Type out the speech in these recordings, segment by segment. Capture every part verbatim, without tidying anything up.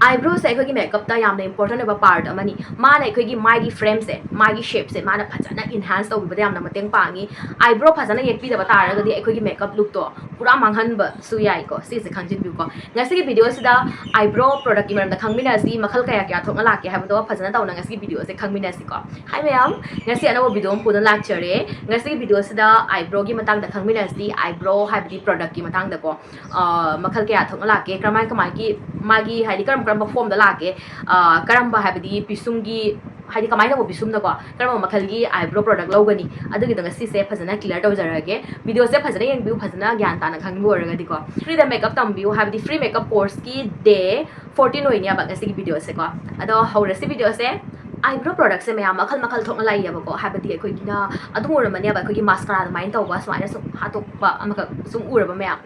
Eyebrow ꯁꯦ ꯑꯩꯈꯣꯏꯒꯤ ꯃꯦꯀꯞꯇ ꯌꯥꯝꯅ important ꯑꯣꯏꯕ part ꯑꯃꯅꯤ꯫ ꯃꯥꯅ ꯑꯩꯈꯣꯏꯒꯤ ꯃꯥꯏꯒꯤ frame ꯁꯦ, ꯃꯥꯏꯒꯤ shape ꯁꯦ ꯃꯥꯅ ꯐꯖꯅ enhance ꯇꯧꯕꯤꯕꯗ ꯌꯥꯝꯅ ꯃꯇꯦꯡ ꯄꯥꯡꯉꯤ꯫ Eyebrow ꯐꯖꯅ ꯌꯦꯛꯄꯤꯗꯕ ꯇꯥꯔꯒꯗꯤ ꯑꯩꯈꯣꯏꯒꯤ ꯃꯦꯀꯞ look ꯇꯣ ꯄꯨꯔꯥ ꯃꯥꯡꯍꯟꯕꯁꯨ ꯌꯥꯏꯀꯣ꯫ ꯁꯤꯁꯦ ꯈꯪꯖꯤꯟꯕꯤꯌꯨꯀꯣ꯫ ꯉꯁꯤꯒꯤ video ꯁꯤꯗ eyebrow product ꯀꯤ ꯃꯔꯝꯗ ꯈꯪꯃꯤꯟꯅꯁꯤ, ꯃꯈꯜ ꯀꯌꯥ ꯀꯌꯥ ꯊꯣꯛꯅ ꯂꯥꯛꯀꯦ ꯍꯥꯏꯕꯗꯣ ꯐꯖꯅ ꯇꯧꯅ ꯉꯁꯤꯒꯤ video ꯁꯦ ꯈꯪꯃꯤꯟꯅꯁꯤꯀꯣ꯫ Hi ꯃꯌꯥꯝ, ꯉꯁꯤ ꯑꯅꯧꯕ video ꯑꯃ ꯄꯨꯗꯨꯅ ꯂꯥꯛꯆꯔꯦ꯫ ꯉꯁꯤꯒꯤ video ꯁꯤꯗ eyebrow ꯒꯤ ꯃꯇꯥꯡꯗ ꯈꯪꯃꯤꯟꯅꯁꯤ, eyebrow ꯍꯥꯏꯕꯗꯤ product ꯀꯤ ꯃꯇꯥꯡꯗꯀꯣ꯫ ꯑ, ꯃꯈꯜ ꯀꯌꯥ ꯊꯣꯛꯅ ꯂꯥꯛꯀꯦ, ꯀꯔꯝꯍꯥꯏ ꯀꯃꯥꯏꯒꯤ ꯃꯥꯒꯤ ꯍꯥꯏꯗꯤ ꯀꯔꯝ ꯀꯔꯝꯕ form ꯗ ꯂꯥꯛꯀꯦ, ꯑ, ꯀꯔꯝꯕ ꯍꯥꯏꯕꯗꯤ ꯄꯤꯁꯨꯝꯒꯤ ꯍꯥꯏꯗꯤ ꯀꯃꯥꯏꯅ ꯇꯧꯕ ꯄꯤꯁꯨꯝꯗꯀꯣ ꯀꯔꯝꯕ ꯃꯈꯜꯒꯤ eyebrow product ꯂꯧꯒꯅꯤ, ꯑꯗꯨꯒꯤꯗꯣ ꯉꯁꯤꯁꯦ ꯐꯖꯅ clear ꯇꯧꯖꯔꯒꯦ꯫ Video ꯁꯦ ꯐꯖꯅ ꯌꯦꯡꯕꯤꯌꯨ, ꯐꯖꯅ ꯒ꯭ꯌꯥꯟ ꯇꯥꯅ ꯈꯪꯅꯤꯡꯕ ꯑꯣꯏꯔꯒꯗꯤꯀꯣ꯫ Free ꯗ ꯃꯦꯀꯞ ꯇꯝꯕꯤꯌꯨ ꯍꯥꯏꯕꯗꯤ free ꯃꯦꯀꯞ course ꯀꯤ day fourteen ꯑꯣꯏꯅꯦꯕ ꯉꯁꯤꯒꯤ video ꯁꯦꯀꯣ꯫ ꯑꯗꯣ ꯍꯧꯔꯁꯤ video ꯁꯦ꯫ Eyebrow product ꯁꯦ ꯃꯌꯥꯝ ꯃꯈꯜ ꯃꯈꯜ ꯊꯣꯛꯅ ꯂꯩꯌꯦꯕꯀꯣ꯫ ꯍꯥꯏꯕꯗꯤ ꯑꯩꯈꯣꯏꯒꯤꯅ ꯑꯗꯨꯝ ꯎꯔꯝꯃꯅꯦꯕ, ꯑꯩꯈꯣꯏꯒꯤ mascara ꯑꯗꯨꯃꯥꯏꯅ ꯇꯧꯕ ꯁꯨꯃꯥꯏꯅ ꯁꯨꯝ ꯍꯥꯠꯇꯣꯛꯄ ꯑꯃꯈꯛ ꯁꯨꯝ ꯎꯔꯕ ꯃꯌꯥꯝ꯫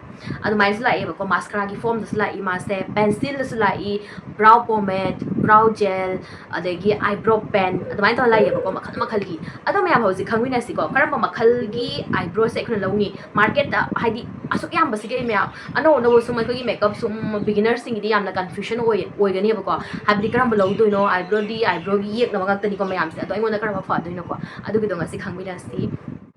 ꯑꯗꯨꯃꯥꯏꯅꯁꯨ ꯂꯥꯛꯑꯦꯕꯀꯣ, mascara ꯒꯤ form ꯗꯁꯨ ꯂꯥꯛꯏ ꯃꯥꯁꯦ, pencil ꯗꯁꯨ ꯂꯥꯛꯏ, brow pomade, brow gel, ꯑꯗꯒꯤ eyebrow pen, ꯑꯗꯨꯃꯥꯏꯅ ꯇꯧꯔ ꯂꯥꯛꯑꯦꯕꯀꯣ, ꯃꯈꯜ ꯃꯈꯜꯒꯤ꯫ ꯑꯗꯣ ꯃꯌꯥꯝ ꯍꯧꯖꯤꯛ ꯈꯪꯃꯤꯟꯅꯁꯤꯀꯣ, ꯀꯔꯝꯕ ꯃꯈꯜꯒꯤ eyebrow ꯁꯦ ꯑꯩꯈꯣꯏꯅ ꯂꯧꯅꯤ꯫ Market ꯇ ꯍꯥꯏꯗꯤ ꯑꯁꯨꯛ ꯌꯥꯝꯕꯁꯤꯒꯤ ꯃꯌꯥꯝ ꯑꯅꯧ ꯑꯅꯧꯕ ꯁꯨꯝ ꯑꯩꯈꯣꯏꯒꯤ ꯃꯦꯀꯞ ꯁꯨꯝ beginner ꯁꯤꯡꯒꯤꯗꯤ ꯌꯥꯝꯅ confusion ꯑꯣꯏ-, ꯑꯣꯏꯒꯅꯦꯕꯀꯣ꯫ ꯍꯥꯏꯕꯗꯤ ꯀꯔꯝꯕ ꯂꯧꯗꯣꯏꯅꯣ, eyebrow ꯗꯤ eyebrow ꯒꯤ ꯌꯦꯛꯅꯕ ꯉꯥꯛꯇꯅꯤꯀꯣ ꯃꯌꯥꯝꯁꯦ꯫ ꯑꯗꯣ ꯑꯩꯉꯣꯟꯗ ꯀꯔꯝꯕ ꯐꯗꯣꯏꯅꯣꯀꯣ, ꯑꯗꯨꯒꯤꯗꯣ ꯉꯁꯤ ꯈꯪꯃꯤꯟꯅꯁꯤ꯫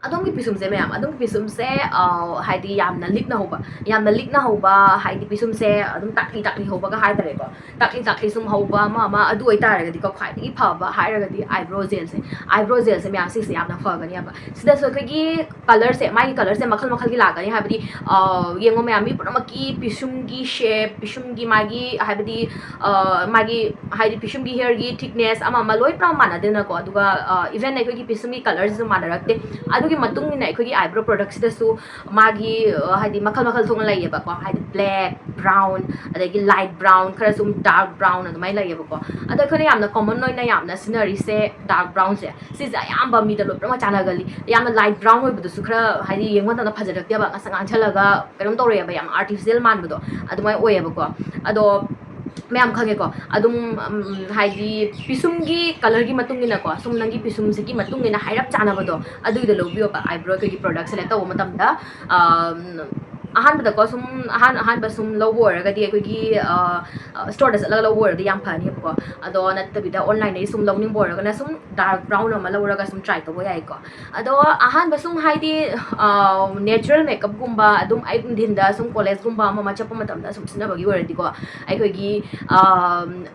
ꯑꯗꯣꯝꯒꯤ ꯄꯤꯁꯨꯝꯁꯦ ꯃꯌꯥꯝ, ꯑꯗꯣꯝꯒꯤ ꯄꯤꯁꯨꯝꯁꯦ, ꯑ, ꯍꯥꯏꯗꯤ ꯌꯥꯝꯅ ꯂꯤꯛꯅ ꯍꯧꯕ, ꯌꯥꯝꯅ ꯂꯤꯛꯅ ꯍꯧꯕ ꯍꯥꯏꯗꯤ ꯄꯤꯁꯨꯝꯁꯦ ꯑꯗꯨꯝ ꯇꯥꯛꯂꯤ ꯇꯥꯛꯂꯤ ꯍꯧꯕꯒ ꯍꯥꯏꯇꯥꯔꯦꯀꯣ꯫ ꯇꯥꯛꯂꯤ ꯇꯥꯛꯂꯤ ꯁꯨꯝ ꯍꯧꯕ ꯑꯃ ꯑꯃ, ꯑꯗꯨ ꯑꯣꯏꯇꯥꯔꯒꯗꯤꯀꯣ ꯈ꯭ꯋꯥꯏꯗꯒꯤ ꯐꯕ ꯍꯥꯏꯔꯒꯗꯤ eyebrow gel ꯁꯦ꯫ Eyebrow gel ꯁꯦ ꯃꯌꯥꯝ ꯁꯤꯁꯦ ꯌꯥꯝꯅ ꯐꯒꯅꯦꯕ꯫ ꯁꯤꯗꯁꯨ ꯑꯩꯈꯣꯏꯒꯤ colour ꯁꯦ, ꯃꯥꯒꯤ colour ꯁꯦ ꯃꯈꯜ ꯃꯈꯜꯒꯤ ꯂꯥꯛꯀꯅꯤ꯫ ꯍꯥꯏꯕꯗꯤ, ꯑ, ꯌꯦꯡꯉꯣ ꯃꯌꯥꯝ, ꯃꯤ ꯄꯨꯝꯅꯃꯛꯀꯤ ꯄꯤꯁꯨꯝꯒꯤ shape, ꯄꯤꯁꯨꯝꯒꯤ ꯃꯥꯒꯤ ꯍꯥꯏꯕꯗꯤ, ꯑ, ꯃꯥꯒꯤ ꯍꯥꯏꯗꯤ ꯄꯤꯁꯨꯝꯒꯤ hair ꯒꯤ thickness ꯑꯃ ꯑꯃ ꯂꯣꯏ ꯄꯨꯔꯥ ꯃꯥꯟꯅꯗꯦꯅꯀꯣ꯫ ꯑꯗꯨꯒ, ꯑ, even ꯑꯩꯈꯣꯏꯒꯤ ꯄꯤꯁꯨꯝꯒꯤ colour ꯁꯤꯁꯨ ꯃꯥꯟꯅꯔꯛꯇꯦ꯫ ꯑꯗꯨꯒꯤ ꯃꯇꯨꯡ ꯏꯟꯅ ꯑꯩꯈꯣꯏꯒꯤ eyebrow product ꯁꯤꯗꯁꯨ ꯃꯥꯒꯤ, ꯑ, ꯍꯥꯏꯗꯤ ꯃꯈꯜ ꯃꯈꯜ ꯊꯣꯛꯅ ꯂꯩꯌꯦꯕꯀꯣ꯫ ꯍꯥꯏꯗꯤ black, brown, ꯑꯗꯒꯤ light brown, ꯈꯔ ꯁꯨꯝ dark brown ꯑꯗꯨꯃꯥꯏꯅ ꯂꯩꯌꯦꯕꯀꯣ꯫ ꯑꯗꯣ ꯑꯩꯈꯣꯏꯅ ꯌꯥꯝꯅ common ꯑꯣꯏꯅ ꯌꯥꯝꯅ ꯁꯤꯖꯤꯟꯅꯔꯤꯁꯦ dark brown ꯁꯦ꯫ ꯁꯤꯁꯦ ꯑꯌꯥꯝꯕ ꯃꯤꯗ ꯂꯣꯏ ꯄꯨꯝꯅꯃꯛ ꯆꯥꯟꯅꯒꯜꯂꯤ꯫ ꯌꯥꯝꯅ light brown ꯑꯣꯏꯕꯗꯨꯁꯨ ꯈꯔ ꯍꯥꯏꯗꯤ ꯌꯦꯡꯕ ꯃꯇꯝꯗ ꯐꯖꯔꯛꯇꯦꯕ, ꯉꯁꯪ ꯉꯥꯡꯁꯜꯂꯒ ꯀꯩꯅꯣꯝ ꯇꯧꯔꯛꯑꯦꯕ, ꯌꯥꯝ artificial ꯃꯥꯟꯕꯗꯣ ꯑꯗꯨꯃꯥꯏꯅ ꯑꯣꯏꯌꯦꯕꯀꯣ꯫ ꯑꯗꯣ ꯃꯌꯥꯝ ꯈꯪꯉꯦꯀꯣ, ꯑꯗꯨꯝ, ꯎꯝ, ꯍꯥꯏꯗꯤ ꯄꯤꯁꯨꯝꯒꯤ colour ꯒꯤ ꯃꯇꯨꯡ ꯏꯟꯅꯀꯣ, ꯁꯨꯝ ꯅꯪꯒꯤ ꯄꯤꯁꯨꯝꯁꯤꯒꯤ ꯃꯇꯨꯡ ꯏꯟꯅ ꯍꯥꯏꯔꯞ ꯆꯥꯟꯅꯕꯗꯣ ꯑꯗꯨꯒꯤꯗꯣ ꯂꯧꯕꯤꯌꯣꯕ꯫ Eyebrow ꯑꯩꯈꯣꯏꯒꯤ product select ꯇꯧꯕ ꯃꯇꯝꯗ, ꯑꯝ, ꯑꯍꯥꯟꯕꯗꯀꯣ ꯁꯨꯝ ꯑꯍꯥꯟ ꯑꯍꯥꯟꯕ ꯁꯨꯝ ꯂꯧꯕ ꯑꯣꯏꯔꯒꯗꯤ ꯑꯩꯈꯣꯏꯒꯤ ꯁ꯭ꯇꯣꯔꯗ ꯆꯠꯂꯒ ꯂꯧꯕ ꯑꯣꯏꯔꯗꯤ ꯌꯥꯝ ꯐꯅꯤꯕꯀꯣ꯫ ꯑꯗꯣ ꯅꯠꯇꯕꯤꯗ ꯑꯣꯟꯂꯥꯏꯟꯗꯒꯤ ꯁꯨꯝ ꯂꯧꯅꯤꯡꯕ ꯑꯣꯏꯔꯒꯅ ꯁꯨꯝ ꯗꯥꯔꯛ ꯕ꯭ꯔꯥꯎꯟ ꯑꯃ ꯂꯧꯔꯒ ꯁꯨꯝ ꯇ꯭ꯔꯥꯏ ꯇꯧꯕ ꯌꯥꯏꯀꯣ꯫ ꯑꯗꯣ ꯑꯍꯥꯟꯕ ꯁꯨꯝ ꯍꯥꯏꯗꯤ ꯅꯦꯆꯔꯦꯜ ꯃꯦꯀꯞꯀꯨꯝꯕ ꯑꯗꯨꯝ ꯑꯌꯨꯛ ꯅꯨꯡꯊꯤꯟꯗ ꯁꯨꯝ ꯀꯣꯂꯦꯖꯀꯨꯝꯕ ꯑꯃ ꯑꯃ ꯆꯠꯄ ꯃꯇꯝꯗ ꯁꯨꯝ ꯁꯤꯖꯤꯟꯅꯕꯒꯤ ꯑꯣꯏꯔꯗꯤꯀꯣ, ꯑꯩꯈꯣꯏꯒꯤ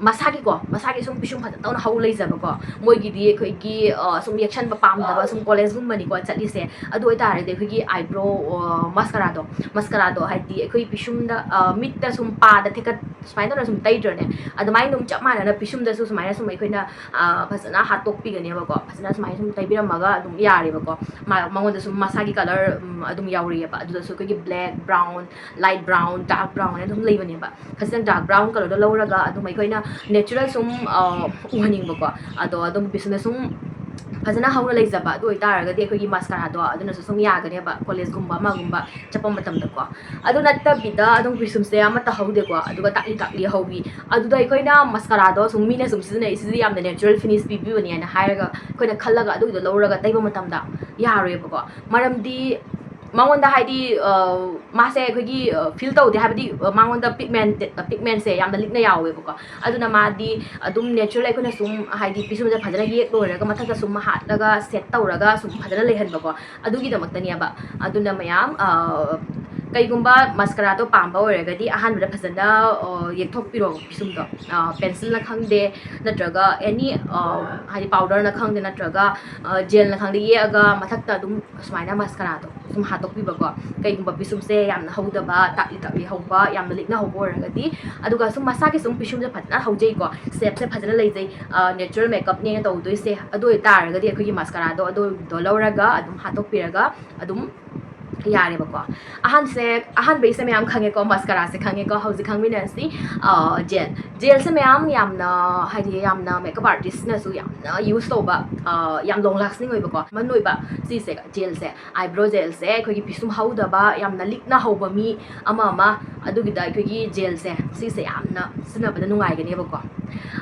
ꯃꯁꯥꯒꯤꯀꯣ ꯃꯁꯥꯒꯤ ꯁꯨꯝ ꯄꯤꯁꯨꯝ ꯐꯖꯅ ꯇꯧꯅ ꯍꯧ ꯂꯩꯖꯕꯀꯣ, ꯃꯣꯏꯒꯤꯗꯤ ꯑꯩꯈꯣꯏꯒꯤ ꯁꯨꯝ ꯌꯦꯛꯁꯟꯕ ꯄꯥꯝꯗꯕ ꯁꯨꯝ ꯀꯣꯂꯦꯖꯀꯨꯝꯕꯅꯤꯀꯣ ꯆꯠꯂꯤꯁꯦ, ꯑꯗꯨ ꯑꯣꯏꯇꯥꯔꯗꯤ ꯑꯩꯈꯣꯏꯒꯤ ꯑꯥꯏꯕ꯭ꯔꯣ ꯃꯁꯀꯔꯥꯗꯣ ꯃꯁꯀꯔꯥꯗꯣ ꯍꯥꯏꯗꯤ ꯑꯩꯈꯣꯏ ꯄꯤꯁꯨꯝꯗ ꯃꯤꯠꯇ ꯁꯨꯝ ꯄꯥꯗ ꯊꯦꯀꯠ ꯁꯨꯃꯥꯏꯅ ꯇꯧꯅ ꯁꯨꯝ ꯇꯩꯗ꯭ꯔꯅꯦ, ꯑꯗꯨꯃꯥꯏꯅ ꯑꯗꯨꯝ ꯆꯞ ꯃꯥꯟꯅꯅ ꯄꯤꯁꯨꯝꯗꯁꯨ ꯁꯨꯃꯥꯏꯅ ꯁꯨꯝ ꯑꯩꯈꯣꯏꯅ ꯐꯖꯅ ꯍꯥꯠꯇꯣꯛꯄꯤꯒꯅꯦꯕꯀꯣ꯫ ꯐꯖꯅ ꯁꯨꯃꯥꯏꯅ ꯁꯨꯝ ꯇꯩꯕꯤꯔꯝꯃꯒ ꯑꯗꯨꯝ ꯌꯥꯔꯦꯕꯀꯣ꯫ ꯃꯉꯣꯟꯗ ꯁꯨꯝ ꯃꯁꯥꯒꯤ ꯀꯂꯔ ꯑꯗꯨꯝ ꯌꯥꯎꯔꯤꯑꯕ, ꯑꯗꯨꯗꯁꯨ ꯑꯩꯈꯣꯏꯒꯤ black, brown, light brown, dark brown ꯍꯥꯏꯅ ꯑꯗꯨꯝ ꯂꯩꯕꯅꯦꯕ꯫ ꯐꯖꯅ ꯗꯥꯔꯛ ꯕ꯭ꯔꯥꯎꯟ ꯀꯂꯔꯗꯣ ꯂꯧꯔꯒ ꯑꯗꯨꯝ ꯑꯩꯈꯣꯏꯅ ꯅꯦꯆꯔꯦꯜ ꯁꯨꯝ ꯎꯍꯟꯅꯤꯡꯕꯀꯣ꯫ ꯑꯗꯣ ꯑꯗꯨꯝ ꯄꯤꯁꯨꯝꯗ ꯁꯨꯝ ꯐꯖꯅ ꯍꯧꯅ ꯂꯩꯖꯕ ꯑꯗꯨ ꯑꯣꯏꯇꯥꯔꯒꯗꯤ ꯑꯩꯈꯣꯏꯒꯤ ꯃꯁꯀꯔꯥꯗꯣ ꯑꯗꯨꯅꯁꯨ ꯁꯨꯝ ꯌꯥꯒꯅꯦꯕ, ꯀꯣꯂꯦꯖꯀꯨꯝꯕ ꯑꯃꯒꯨꯝꯕ ꯆꯠꯄ ꯃꯇꯝꯗꯀꯣ꯫ ꯑꯗꯨ ꯅꯠꯇꯕꯤꯗ ꯑꯗꯨꯝ ꯄꯤꯁꯨꯝꯁꯦ ꯑꯃꯠꯇ ꯍꯧꯗꯦꯀꯣ, ꯑꯗꯨꯒ ꯇꯥꯛꯂꯤ ꯇꯥꯛꯂꯤ ꯍꯧꯕꯤ꯫ ꯑꯗꯨꯗ ꯑꯩꯈꯣꯏꯅ ꯃꯁꯀꯔꯥꯗꯣ ꯁꯨꯝ ꯃꯤꯅ ꯁꯨꯝ ꯁꯤꯖꯤꯟꯅꯩ, ꯁꯤꯗꯤ ꯌꯥꯝꯅ ꯅꯦꯆꯔꯦꯜ ꯐꯤꯅꯤꯁ ꯄꯤꯕꯤꯕꯅꯦꯅ ꯍꯥꯏꯔꯒ ꯑꯩꯈꯣꯏꯅ ꯈꯜꯂꯒ ꯑꯗꯨꯒꯤꯗꯣ ꯂꯧꯔꯒ ꯇꯩꯕ ꯃꯇꯝꯗ ꯌꯥꯔꯣꯏꯕꯀꯣ꯫ ꯃꯔꯝꯗꯤ ꯃꯉꯣꯟꯗ ꯍꯥꯏꯗꯤ ꯃꯥꯁꯦ ꯑꯩꯈꯣꯏꯒꯤ ꯐꯤꯜ ꯇꯧꯗꯦ, ꯍꯥꯏꯕꯗꯤ ꯃꯉꯣꯟꯗ ꯄꯤꯒꯃꯦꯟ ꯄꯤꯒꯃꯦꯟꯁꯦ ꯌꯥꯝꯅ ꯂꯤꯛꯅ ꯌꯥꯎꯋꯦꯕꯀꯣ꯫ ꯑꯗꯨꯅ ꯃꯥꯗꯤ ꯑꯗꯨꯝ ꯅꯦꯆꯔꯦꯜ ꯑꯩꯈꯣꯏꯅ ꯁꯨꯝ ꯍꯥꯏꯗꯤ ꯄꯤꯁꯨꯝꯁꯦ ꯐꯖꯅ ꯌꯦꯛ ꯂꯣꯏꯔꯒ ꯃꯊꯛꯇ ꯁꯨꯝ ꯍꯥꯠꯂꯒ ꯁꯦꯠ ꯇꯧꯔꯒ ꯁꯨꯝ ꯐꯖꯅ ꯂꯩꯍꯟꯕꯀꯣ꯫ ꯑꯗꯨꯒꯤꯗꯃꯛꯇꯅꯦꯕ꯫ ꯑꯗꯨꯅ ꯃꯌꯥꯝ ꯀꯩꯒꯨꯝꯕ ꯃꯁꯀꯔꯥꯗꯣ ꯄꯥꯝꯕ ꯑꯣꯏꯔꯒꯗꯤ ꯑꯍꯥꯟꯕꯗ ꯐꯖꯅ ꯌꯦꯛꯊꯣꯛꯄꯤꯔꯣ ꯄꯤꯁꯨꯝꯗꯣ꯫ ꯄꯦꯟꯁꯤꯜꯅ ꯈꯪꯗꯦ, ꯅꯠꯇ꯭ꯔꯒ ꯑꯦꯅꯤ ꯍꯥꯏꯗꯤ ꯄꯥꯎꯗꯔꯅ ꯈꯪꯗꯦ, ꯅꯠꯇ꯭ꯔꯒ ꯖꯦꯜꯅ ꯈꯪꯗꯦ, ꯌꯦꯛꯑꯒ ꯃꯊꯛꯇ ꯑꯗꯨꯝ ꯁꯨꯃꯥꯏꯅ ꯃꯁꯀꯔꯥꯗꯣ ꯁꯨꯝ ꯍꯥꯠꯇꯣꯛꯄꯤꯕꯀꯣ꯫ ꯀꯩꯒꯨꯝꯕ ꯄꯤꯁꯨꯝꯁꯦ ꯌꯥꯝꯅ ꯍꯧꯗꯕ, ꯇꯥꯛꯂꯤ ꯇꯥꯛꯂꯤ ꯍꯧꯕ, ꯌꯥꯝꯅ ꯂꯤꯛꯅ ꯍꯧꯕ ꯑꯣꯏꯔꯒꯗꯤ꯫ ꯑꯗꯨꯒ ꯁꯨꯝ ꯃꯁꯥꯒꯤ ꯁꯨꯝ ꯄꯤꯁꯨꯝꯁꯦ ꯐꯖꯅ ꯍꯧꯖꯩꯀꯣ, ꯁꯦꯞꯁꯦ ꯐꯖꯅ ꯂꯩꯖꯩ, ꯅꯦꯆꯔꯦꯜ ꯃꯦꯀꯞꯅꯦꯅ ꯇꯧꯗꯣꯏꯁꯦ, ꯑꯗꯨ ꯑꯣꯏꯇꯥꯔꯒꯗꯤ ꯑꯩꯈꯣꯏꯒꯤ ꯃꯁꯀꯔꯥꯗꯣ ꯑꯗꯨꯗꯣ ꯂꯧꯔꯒ ꯑꯗꯨꯝ ꯍꯥꯠꯇꯣꯛꯄꯤꯔꯒ ꯑꯗꯨꯝ ꯌꯥꯔꯦꯕꯀꯣ꯫ ꯑꯍꯥꯟꯁꯦ ꯑꯍꯥꯟꯕꯩꯁꯦ ꯃꯌꯥꯝ ꯈꯪꯉꯦꯀꯣ, ꯃꯁꯀꯔꯥꯁꯦ ꯈꯪꯉꯦꯀꯣ꯫ ꯍꯧꯖꯤꯛ ꯈꯪꯃꯤꯟꯅꯔꯁꯤ ꯖꯦꯜ꯫ ꯖꯦꯜꯁꯦ ꯃꯌꯥꯝ ꯌꯥꯝꯅ, ꯍꯥꯏꯗꯤ ꯌꯥꯝꯅ ꯃꯦꯀꯞ ꯑꯥꯔꯇꯤꯁꯅꯁꯨ ꯌꯥꯝꯅ ꯌꯨꯁ ꯇꯧꯕ, ꯑ, ꯌꯥꯝ ꯂꯣꯡ ꯂꯥꯁꯇꯤꯡ ꯑꯣꯏꯕꯀꯣ, ꯃꯃꯜ ꯑꯣꯏꯕ ꯁꯤꯁꯦ, ꯖꯦꯜꯁꯦ, ꯑꯥꯏꯕ꯭ꯔꯣ ꯖꯦꯜꯁꯦ, ꯑꯩꯈꯣꯏꯒꯤ ꯄꯤꯁꯨꯝ ꯍꯧꯗꯕ, ꯌꯥꯝꯅ ꯂꯤꯛꯅ ꯍꯧꯕ ꯃꯤ ꯑꯃ ꯑꯃ, ꯑꯗꯨꯒꯤꯗ ꯑꯩꯈꯣꯏꯒꯤ ꯖꯦꯜꯁꯦ ꯁꯤꯁꯦ ꯌꯥꯝꯅ ꯁꯤꯖꯤꯟꯅꯕꯗ ꯅꯨꯡꯉꯥꯏꯒꯅꯦꯕꯀꯣ꯫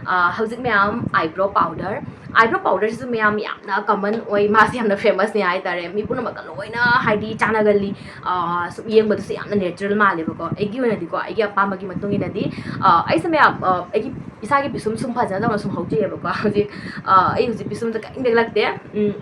ꯑ, ꯍꯧꯖꯤꯛ ꯃꯌꯥꯝ ꯑꯥꯏꯕ꯭ꯔꯣ ꯄꯥꯎꯗꯔ, ꯑꯥꯏꯕ꯭ꯔꯣ ꯄꯥꯎꯗꯔꯁꯤꯁꯨ ꯃꯌꯥꯝ ꯌꯥꯝꯅ ꯀꯃꯟ ꯑꯣꯏ, ꯃꯥꯁꯦ ꯌꯥꯝꯅ ꯐꯦꯃꯁꯅꯦ ꯍꯥꯏꯇꯥꯔꯦ, ꯃꯤ ꯄꯨꯝꯅꯃꯛꯀ ꯂꯣꯏꯅ ꯍꯥꯏꯗꯤ ꯆꯥꯟꯅꯒꯜꯂꯤ꯫ ꯑ, ꯁꯨꯝ ꯌꯦꯡꯕꯗꯁꯨ ꯌꯥꯝꯅ ꯅꯦꯆꯔꯦꯜ ꯃꯥꯜꯂꯦꯕꯀꯣ꯫ ꯑꯩꯒꯤ ꯑꯣꯏꯅꯗꯤꯀꯣ, ꯑꯩꯒꯤ ꯑꯄꯥꯝꯕꯒꯤ ꯃꯇꯨꯡ ꯏꯟꯅꯗꯤ, ꯑ, ꯑꯩꯁꯦ ꯃꯌꯥꯝ, ꯑ, ꯑꯩꯒꯤ ꯏꯁꯥꯒꯤ ꯄꯤꯁꯨꯝ ꯁꯨꯝ ꯐꯖꯅ ꯇꯧꯅ ꯁꯨꯝ ꯍꯧꯖꯩꯑꯕꯀꯣ꯫ ꯍꯧꯖꯤꯛ, ꯑ, ꯑꯩ ꯍꯧꯖꯤꯛ ꯄꯤꯁꯨꯝꯁꯦ ꯀꯔꯤꯝ ꯄꯦꯛꯂꯛꯇꯦ꯫ ꯎꯝ,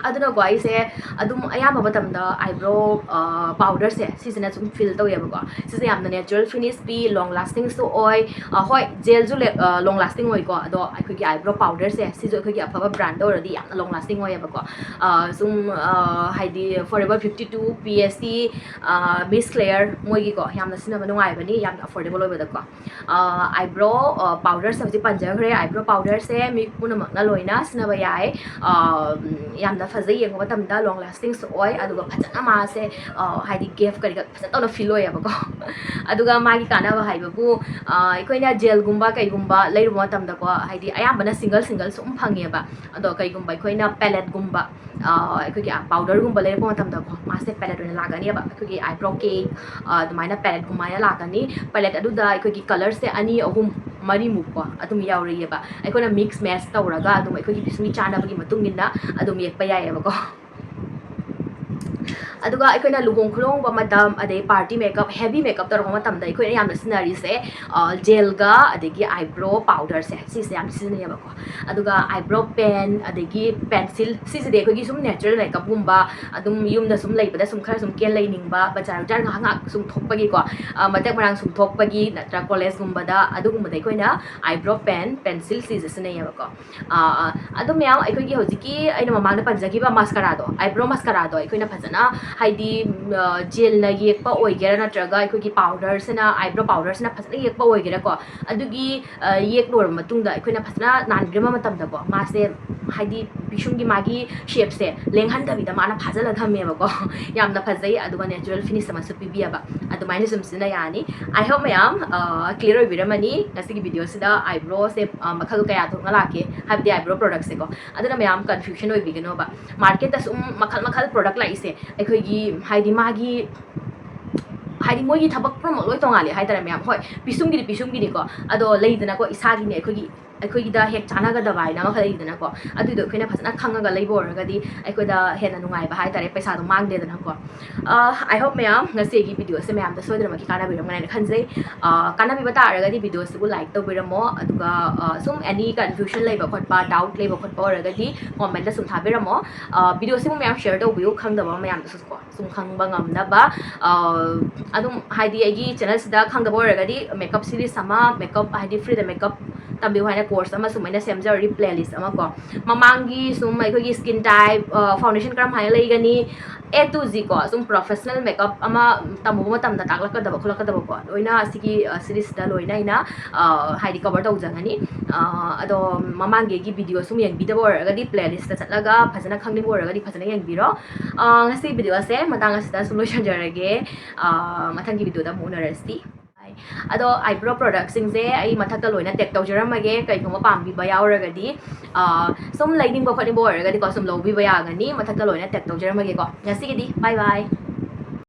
ꯑꯗꯨꯅꯀꯣ, ꯑꯩꯁꯦ ꯑꯗꯨꯝ ꯑꯌꯥꯝꯕ ꯃꯇꯝꯗ ꯑꯥꯏꯕ꯭ꯔꯣ, ꯑ, ꯄꯥꯎꯗꯔꯁꯦ ꯁꯤꯁꯤꯅ ꯁꯨꯝ ꯐꯤꯜ ꯇꯧꯋꯦꯕꯀꯣ꯫ ꯁꯤꯁꯦ ꯌꯥꯝꯅ ꯅꯦꯆꯔꯦꯜ ꯐꯤꯅꯤꯁ ꯄꯤ, ꯂꯣꯡ ꯂꯥꯁꯇꯤꯡꯁꯨ ꯑꯣꯏ꯫ ꯑ, ꯍꯣꯏ, ꯖꯦꯜꯁꯨ ꯂꯦ-, ꯑ, ꯂꯣꯡ ꯂꯥꯁꯇꯤꯡ ꯑꯣꯏꯀꯣ, ꯑꯗꯣ ꯑꯩꯈꯣꯏꯒꯤ ꯑꯥꯏꯕ꯭ꯔꯣ ꯄꯥꯎꯗꯔꯁꯦ ꯁꯤꯁꯨ ꯑꯩꯈꯣꯏꯒꯤ ꯑꯐꯕ ꯕ꯭ꯔꯥꯟꯗ ꯑꯣꯏꯔꯗꯤ ꯌꯥꯝꯅ ꯂꯣꯡ ꯂꯥꯁꯇꯤꯡ ꯑꯣꯏꯌꯦꯕꯀꯣ꯫ ꯑ, ꯁꯨꯝ, ꯑ, ꯍꯥꯏꯗꯤ Forever fifty two, P S C, ꯑ, Miss Claire, ꯃꯣꯏꯒꯤꯀꯣ ꯌꯥꯝꯅ ꯁꯤꯖꯤꯟꯅꯕ ꯅꯨꯡꯉꯥꯏꯕꯅꯤ, ꯌꯥꯝꯅ ꯑꯐꯣꯔꯗꯦꯕꯜ ꯑꯣꯏꯕꯗꯀꯣ꯫ ꯑ, ꯑꯥꯏꯕ꯭ꯔꯣ, ꯑ, ꯄꯥꯎꯗꯔꯁꯦ ꯍꯧꯖꯤꯛ ꯄꯟꯖꯈ꯭ꯔꯦ꯫ ꯑꯥꯏꯕ꯭ꯔꯣ ꯄꯥꯎꯗꯔꯁꯦ ꯃꯤ ꯄꯨꯝꯅꯃꯛꯅ ꯂꯣꯏꯅ ꯁꯤꯖꯤꯟꯅꯕ ꯌꯥꯏ꯫ ꯑ, ꯎꯝ, ꯌꯥꯝꯅ ꯐꯖꯩ, ꯌꯦꯡꯕ ꯃꯇꯝꯗ ꯂꯣꯡ ꯂꯥꯁꯇꯤꯡꯁꯨ ꯑꯣꯏ, ꯑꯗꯨꯒ ꯐꯖꯅ ꯃꯥꯁꯦ, ꯑ, ꯍꯥꯏꯗꯤ ꯒꯦꯞ ꯀꯔꯤ ꯀꯔꯥ ꯐꯖꯅ ꯇꯧꯅ ꯐꯤꯜ ꯑꯣꯏꯌꯦꯕꯀꯣ꯫ ꯑꯗꯨꯒ ꯃꯥꯒꯤ ꯀꯥꯟꯅꯕ ꯍꯥꯏꯕꯕꯨ, ꯑ, ꯑꯩꯈꯣꯏꯅ ꯖꯦꯜꯒꯨꯝꯕ ꯀꯩꯒꯨꯝꯕ ꯂꯩꯔꯨꯕ ꯃꯇꯝꯗꯀꯣ, ꯍꯥꯏꯗꯤ ꯑꯌꯥꯝꯕꯅ ꯁꯤꯡꯒꯜ ꯁꯤꯡꯒꯜ ꯁꯨꯝ ꯐꯪꯉꯦꯕ꯫ ꯑꯗꯣ ꯀꯩꯒꯨꯝꯕ ꯑꯩꯈꯣꯏꯅ ꯄꯦꯂꯦꯠꯀꯨꯝꯕ, ꯑ, ꯑꯩꯈꯣꯏꯒꯤ ꯄꯥꯎꯗꯔꯒꯨꯝꯕ ꯂꯩꯔꯛꯄ ꯃꯇꯝꯗꯀꯣ, ꯃꯥꯁꯦ ꯄꯦꯂꯦꯠ ꯑꯣꯏꯅ ꯂꯥꯛꯀꯅꯦꯕ꯫ ꯑꯩꯈꯣꯏꯒꯤ ꯑꯥꯏꯕ꯭ꯔꯣ ꯀꯦꯛ, ꯑ, ꯑꯗꯨꯃꯥꯏꯅ ꯄꯦꯂꯦꯠꯀꯨꯝꯕ ꯍꯥꯏꯅ ꯂꯥꯛꯀꯅꯤ꯫ ꯄꯦꯂꯦꯠ ꯑꯗꯨꯗ ꯑꯩꯈꯣꯏꯒꯤ ꯀꯂꯔꯁꯦ ꯑꯅꯤ, ꯑꯍꯨꯝ, ꯃꯔꯤꯃꯨꯛꯀꯣ ꯑꯗꯨꯝ ꯌꯥꯎꯔꯛꯑꯦꯕ꯫ ꯑꯩꯈꯣꯏꯅ ꯃꯤꯛꯁ ꯃꯦꯠꯆ ꯇꯧꯔꯒ ꯑꯗꯨꯝ ꯑꯩꯈꯣꯏꯒꯤ ꯄꯤꯁꯨꯝꯒꯤ ꯆꯥꯅꯕꯒꯤ ꯃꯇꯨꯡ ꯏꯟꯅ ꯑꯗꯨꯝ ꯌꯦꯛꯄ ꯌꯥꯏꯌꯦꯕꯀꯣ꯫ ꯑꯗꯨꯒ ꯑꯩꯈꯣꯏꯅ ꯂꯨꯍꯣꯡ ꯈꯨꯂꯣꯡꯕ ꯃꯇꯝ, ꯑꯗꯩ ꯄꯥꯔꯇꯤ ꯃꯦꯀꯞ, ꯍꯦꯚꯤ ꯃꯦꯀꯞ ꯇꯧꯔꯛꯄ ꯃꯇꯝꯗ ꯑꯩꯈꯣꯏꯅ ꯌꯥꯝꯅ ꯁꯤꯖꯤꯟꯅꯔꯤꯁꯦ, ꯑ, ꯖꯦꯜꯒ ꯑꯗꯒꯤ ꯑꯥꯏꯕ꯭ꯔꯣ ꯄꯥꯎꯗꯔꯁꯦ, ꯁꯤꯁꯦ ꯌꯥꯝ ꯁꯤꯖꯤꯟꯅꯩꯌꯦꯕꯀꯣ꯫ ꯑꯗꯨꯒ ꯑꯥꯏꯕ꯭ꯔꯣ ꯄꯦꯟ, ꯑꯗꯒꯤ ꯄꯦꯟꯁꯤꯜ, ꯁꯤꯁꯤꯗꯤ ꯑꯩꯈꯣꯏꯒꯤ ꯁꯨꯝ ꯅꯦꯆꯔꯦꯜ ꯃꯦꯀꯞꯀꯨꯝꯕ, ꯑꯗꯨꯝ ꯌꯨꯝꯗ ꯁꯨꯝ ꯂꯩꯕꯗ ꯁꯨꯝ ꯈꯔ ꯁꯨꯝ ꯀꯦ ꯂꯩꯅꯤꯡꯕ, ꯕꯖꯥꯔ ꯕꯖꯥꯔ ꯉꯥꯏꯍꯥꯛ ꯉꯥꯏꯍꯥꯛ ꯁꯨꯝ ꯊꯣꯛꯄꯒꯤꯀꯣ, ꯑ, ꯃꯇꯦꯛ ꯃꯔꯥꯡ ꯁꯨꯝ ꯊꯣꯛꯄꯒꯤ ꯅꯠꯇ꯭ꯔ ꯀꯣꯂꯦꯖꯀꯨꯝꯕꯗ, ꯑꯗꯨꯒꯨꯝꯕꯗ ꯑꯩꯈꯣꯏꯅ ꯑꯥꯏꯕ꯭ꯔꯣ ꯄꯦꯟ, ꯄꯦꯟꯁꯤꯜ ꯁꯤꯁꯦ ꯁꯤꯖꯤꯟꯅꯩꯌꯦꯕꯀꯣ꯫ ꯑ, ꯑ, ꯑꯗꯨ ꯃꯌꯥꯝ ꯑꯩꯈꯣꯏꯒꯤ ꯍꯧꯖꯤꯛꯀꯤ ꯑꯩꯅ ꯃꯃꯥꯡꯗ ꯄꯟꯖꯈꯤꯕ ꯃꯁꯀꯔꯥꯗꯣ, ꯑꯥꯏꯕ꯭ꯔꯣ ꯃꯁꯀꯔꯥꯗꯣ ꯑꯩꯈꯣꯏꯅ ꯐꯖꯅ ꯍꯥꯏꯗꯤ, ꯎꯝ, ꯑ, ꯖꯦꯜꯅ ꯌꯦꯛꯄ ꯑꯣꯏꯒꯦꯔꯥ ꯅꯠꯇ꯭ꯔꯒ ꯑꯩꯈꯣꯏꯒꯤ ꯄꯥꯎꯗꯔꯁꯤꯅ, ꯑꯥꯏꯕ꯭ꯔꯣ ꯄꯥꯎꯗꯔꯁꯤꯅ ꯐꯖꯅ ꯌꯦꯛꯄ ꯑꯣꯏꯒꯦꯔꯥꯀꯣ, ꯑꯗꯨꯒꯤ, ꯑ, ꯌꯦꯛ ꯂꯣꯏꯔꯕ ꯃꯇꯨꯡꯗ ꯑꯩꯈꯣꯏꯅ ꯐꯖꯅ ꯅꯥꯟꯕꯤꯔꯕ ꯃꯇꯝꯗꯀꯣ, ꯃꯥꯁꯦ ꯍꯥꯏꯗꯤ ꯄꯤꯁꯨꯝꯒꯤ ꯃꯥꯒꯤ ꯁꯦꯞꯁꯦ ꯂꯦꯡꯍꯟꯗꯕꯤꯗ ꯃꯥꯅ ꯐꯥꯖꯤꯜꯂ ꯊꯝꯃꯦꯕꯀꯣ꯫ ꯌꯥꯝꯅ ꯐꯖꯩ, ꯑꯗꯨꯒ ꯅꯦꯆꯔꯦꯜ ꯐꯤꯅꯤꯁ ꯑꯃꯁꯨ ꯄꯤꯕꯤꯌꯦꯕ꯫ ꯑꯗꯨꯃꯥꯏꯅ ꯁꯨꯝ ꯁꯤꯖꯤꯟꯅ ꯌꯥꯅꯤ꯫ I hope ꯃꯌꯥꯝ ꯀ꯭ꯂꯤꯌꯔ ꯑꯣꯏꯕꯤꯔꯝꯃꯅꯤ꯫ ꯉꯁꯤꯒꯤ ꯚꯤꯗꯤꯑꯣꯁꯤꯗ ꯑꯥꯏꯕ꯭ꯔꯣꯁꯦ ꯃꯈꯜ ꯀꯌꯥ ꯊꯣꯛꯅ ꯂꯥꯛꯀꯦ, ꯍꯥꯏꯕꯗꯤ ꯑꯥꯏꯕ꯭ꯔꯣ ꯄ꯭ꯔꯣꯗꯛꯁꯦꯀꯣ꯫ ꯑꯗꯨꯅ ꯃꯌꯥꯝ ꯀꯟꯐ꯭ꯌꯨꯖꯟ ꯑꯣꯏꯕꯤꯒꯅꯣꯕ꯫ ꯃꯥꯔꯀꯦꯠꯇ ꯁꯨꯝ ꯃꯈꯜ ꯃꯈꯜ ꯄ꯭ꯔꯣꯗꯛ ꯂꯥꯛꯏꯁꯦ ꯑꯩꯈꯣꯏꯒꯤ, ꯍꯥꯏꯗꯤ ꯃꯥꯒꯤ ꯍꯥꯏꯗꯤ ꯃꯣꯏꯒꯤ ꯊꯕꯛ ꯄꯨꯝꯅꯃꯛ ꯂꯣꯏ ꯇꯣꯡꯉꯥꯜꯂꯦ ꯍꯥꯏꯇꯥꯔꯦ ꯃꯌꯥꯝ꯫ ꯍꯣꯏ, ꯄꯤꯁꯨꯝꯒꯤꯗꯤ ꯄꯤꯁꯨꯝꯒꯤꯅꯤꯀꯣ, ꯑꯗꯣ ꯂꯩꯗꯅꯀꯣ, ꯏꯁꯥꯒꯤꯅꯦ ꯑꯩꯈꯣꯏꯒꯤ, ꯑꯩꯈꯣꯏꯒꯤꯗ ꯍꯦꯛ ꯆꯥꯟꯅꯒꯗꯕ ꯍꯥꯏꯅ ꯑꯃꯈꯛ ꯂꯩꯗꯅꯀꯣ, ꯑꯗꯨꯏꯗꯣ ꯑꯩꯈꯣꯏꯅ ꯐꯖꯅ ꯈꯪꯉꯒ ꯂꯩꯕ ꯑꯣꯏꯔꯒꯗꯤ ꯑꯩꯈꯣꯏꯗ ꯍꯦꯟꯅ ꯅꯨꯡꯉꯥꯏꯕ ꯍꯥꯏꯇꯥꯔꯦ, ꯄꯩꯁꯥꯗꯣ ꯃꯥꯡꯗꯦꯗꯅꯀꯣ꯫ ꯑ, I hope ꯃꯌꯥꯝ ꯉꯁꯤꯒꯤ ꯚꯤꯗꯤꯑꯣꯁꯦ ꯃꯌꯥꯝꯗ ꯁꯣꯏꯗꯅꯃꯛꯀꯤ ꯀꯥꯟꯅꯕꯤꯔꯝꯒꯅꯤ ꯍꯥꯏꯅ ꯈꯟꯖꯩ꯫ ꯑ, ꯀꯥꯟꯅꯕꯤꯕ ꯇꯥꯔꯒꯗꯤ ꯚꯤꯗꯤꯑꯣꯁꯤꯕꯨ ꯂꯥꯏꯛ ꯇꯧꯕꯤꯔꯝꯃꯣ, ꯑꯗꯨꯒ, ꯑ, ꯁꯨꯝ ꯑꯦꯅꯤ ꯀꯟꯐ꯭ꯌꯨꯖꯟ ꯂꯩꯕ ꯈꯣꯠꯄ, ꯗꯥꯎꯠ ꯂꯩꯕ ꯈꯣꯠꯄ ꯑꯣꯏꯔꯒꯗꯤ ꯀꯣꯃꯦꯟꯇ ꯁꯨꯝ ꯊꯥꯕꯤꯔꯝꯃꯣ꯫ ꯑ, ꯚꯤꯗꯤꯑꯣꯁꯤꯕꯨ ꯃꯌꯥꯝ ꯁꯤꯌꯔ ꯇꯧꯕꯤꯌꯨ, ꯈꯪꯗꯕ ꯃꯌꯥꯝꯗꯁꯨ ꯀꯣ, ꯁꯨꯝ ꯈꯪꯕ ꯉꯝꯅꯕ꯫ ꯑ, ꯑꯗꯨꯝ ꯍꯥꯏꯗꯤ ꯑꯩꯒꯤ ꯆꯦꯅꯦꯜꯁꯤꯗ ꯈꯪꯗꯕ ꯑꯣꯏꯔꯒꯗꯤ ꯃꯦꯀꯞ ꯁꯤꯔꯤꯁ ꯑꯃ, ꯃꯦꯀꯞ ꯍꯥꯏꯗꯤ ꯐ꯭ꯔꯤꯗ ꯃꯦꯀꯞ ꯇꯝꯕꯤꯌꯨ ꯍꯥꯏꯅ ꯀꯣꯔꯁ ꯑꯃ ꯁꯨꯃꯥꯏꯅ ꯁꯦꯝꯖꯔꯤ, ꯄ꯭ꯂꯦꯂꯤꯁ ꯑꯃ ꯀꯣ꯫ ꯃꯃꯥꯡꯒꯤ ꯁꯨꯝ ꯑꯩꯈꯣꯏꯒꯤ ꯁ꯭ꯀꯤꯟ ꯇꯥꯏꯞ, ꯑ, ꯐꯥꯎꯟꯗꯦꯁꯟ ꯀꯔꯝ ꯍꯥꯏꯅ ꯂꯩꯒꯅꯤ, A to Z ꯀꯣ, ꯁꯨꯝ ꯄ꯭ꯔꯣꯐꯦꯁꯅꯦꯜ ꯃꯦꯀꯞ ꯑꯃ ꯇꯝꯃꯨꯕ ꯃꯇꯝꯗ ꯇꯥꯛꯂꯛꯀꯗꯕ ꯈꯣꯠꯂꯛꯀꯗꯕꯀꯣ, ꯂꯣꯏꯅ ꯑꯁꯤꯒꯤ, ꯑ, ꯁꯤꯔꯤꯁꯇ ꯂꯣꯏꯅ ꯑꯩꯅ, ꯑ, ꯍꯥꯏꯗꯤ ꯀꯕꯔ ꯇꯧꯖꯒꯅꯤ꯫ ꯑ, ꯑꯗꯣ ꯃꯃꯥꯡꯒꯤ ꯑꯩꯒꯤ ꯚꯤꯗꯤꯑꯣ ꯁꯨꯝ ꯌꯦꯡꯕꯤꯗꯕ ꯑꯣꯏꯔꯒꯗꯤ ꯄ꯭ꯂꯦꯂꯤꯁꯇ ꯆꯠꯂꯒ ꯐꯖꯅ ꯈꯪꯅꯤꯡꯕ ꯑꯣꯏꯔꯒꯗꯤ ꯐꯖꯅ ꯌꯦꯡꯕꯤꯔꯣ꯫ ꯑ, ꯉꯁꯤ ꯚꯤꯗꯤꯑꯣ ꯑꯁꯦ ꯃꯇꯥꯡ ꯑꯁꯤꯗ ꯁꯨꯝ ꯂꯣꯏꯁꯤꯟꯖꯔꯒꯦ꯫ ꯑ, ꯃꯊꯪꯒꯤ ꯚꯤꯗꯤꯑꯣꯗ ꯑꯃꯨꯛ ꯎꯅꯔꯁꯤ꯫ ꯑꯗꯣ ꯑꯥꯏꯕ꯭ꯔꯣ ꯄ꯭ꯔꯣꯗꯛꯁꯤꯡꯁꯦ ꯑꯩ ꯃꯊꯛꯇ ꯂꯣꯏꯅ ꯇꯦꯛ ꯇꯧꯖꯔꯝꯃꯒꯦ, ꯀꯩꯒꯨꯝꯕ ꯄꯥꯝꯕꯤꯕ ꯌꯥꯎꯔꯒꯗꯤ, ꯑ, ꯁꯨꯝ ꯂꯩꯅꯤꯡꯕ ꯈꯣꯠꯅꯤꯡꯕ ꯑꯣꯏꯔꯒꯗꯤꯀꯣ, ꯁꯨꯝ ꯂꯧꯕꯤꯕ ꯌꯥꯒꯅꯤ, ꯃꯊꯛꯇ ꯂꯣꯏꯅ ꯇꯦꯛ ꯇꯧꯖꯔꯝꯃꯒꯦꯀꯣ꯫ ꯉꯁꯤꯒꯤꯗꯤ bye bye꯫